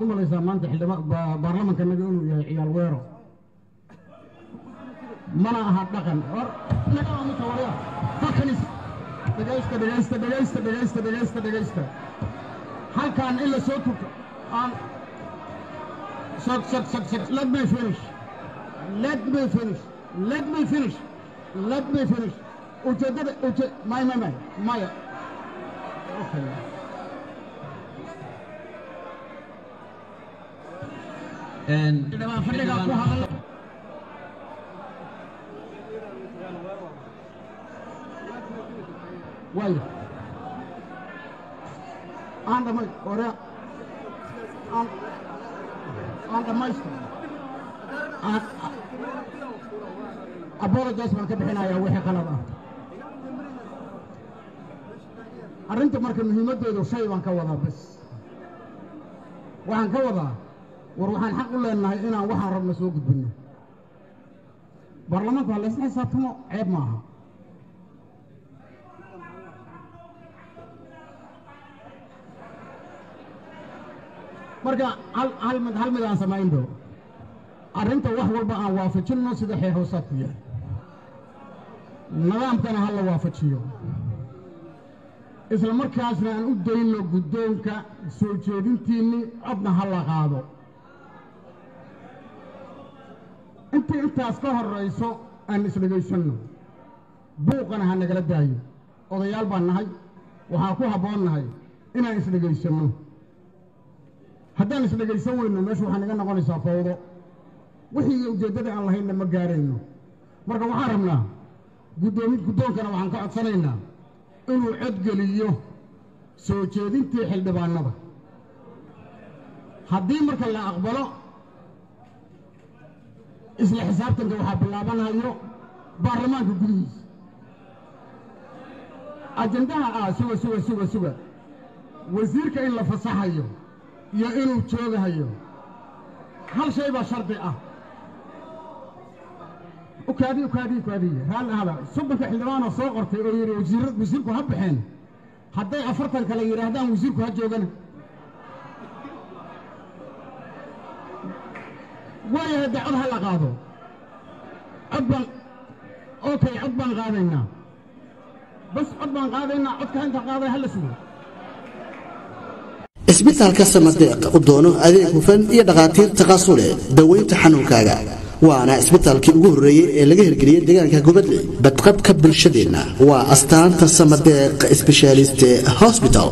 U malaysaa maanta xildhibaan baarlamankanaga inuu yahay ciyaal weero? Mana aha dhaqan. War naga aamusa, waryaa halkanis. Dhegaysta, dhegaysta, dhegaysta, dhegaysta, dhegaysta, dhegaysta. Halkaan in la soo turto aan sog sog sog sog. Let me finish, let me finish, let me finish, let me finish. Ujeeddada uje may may may maya. Okay. Xildhibaan fadhigaa ku hadal waayo aan dhamay ore aan dhammaystiro. Aan apologize baan ka bixinayaa wixii qalad ah. Arrinta marka muhiimaddeedu shay baan ka wadaa bas. Waxaan ka wadaa, war waxaan xaq u leenahay inaan waxaan rabno soo gudbinno. Baarlamaanku ha laysla xisaabtamo, ceeb maaha. Marka hal mid aan samayndo, arrinta wax walba aan waafajinno sida xeer hoosaadku yahay, nidaamkana ha la waafajiyo, isla markaasna aan u dayno guddoonka soo jeedintiinni, codna ha la qaado. Intii intaas ka horrayso aan isdhegaysanno, buuqana ha nagala daayo. Odayaal baan nahay, waxaan ku habboon nahay inaan isdhegaysanno. Haddaan isdhegaysan weyno, meeshu waxaa naga noqonaysaa fawdo, wixii ujeeddada aan lahaynna ma gaarayno. Marka waxaan rabnaa guddoonkana waxaan ka codsanaynaa inuu codgeliyo soo jeedintii xildhibaanada. Haddii marka la aqbalo, isla xisaabtanka waxaa bilaabanhayo baarlamaanka gudihiisa. Ajandaha ah, suga, suga, suga, suga. Wasiirka in la fasaxayo iyo inuu joogahayo, hal shay baa shardi ah. Ukaadi, ukaadi, ukaadiye, raalli ahada. 30-ka xildhibaanoo soo qortay oo yidhi wasiirku ha baxeen, hadday 40 kale yidhaahdaan wasiirku ha joogana, waayahay, dee cod ha la qaado. Cod baan, okay, cod baan qaadaynaa bas, cod baan qaadaynaa. Codka inta qaaday ha la sugo. Isbitaalka Samadeeq u doono adeeg hufan iyo dhakhaatiir takhasus leh daweynta xanuunkaaga, waana isbitaalkii ugu horreeyey ee laga hirgeliyey deegaanka Gubadle. Badqabka bulshadeenna waa astaanta Samadeeq Specialist Hospital.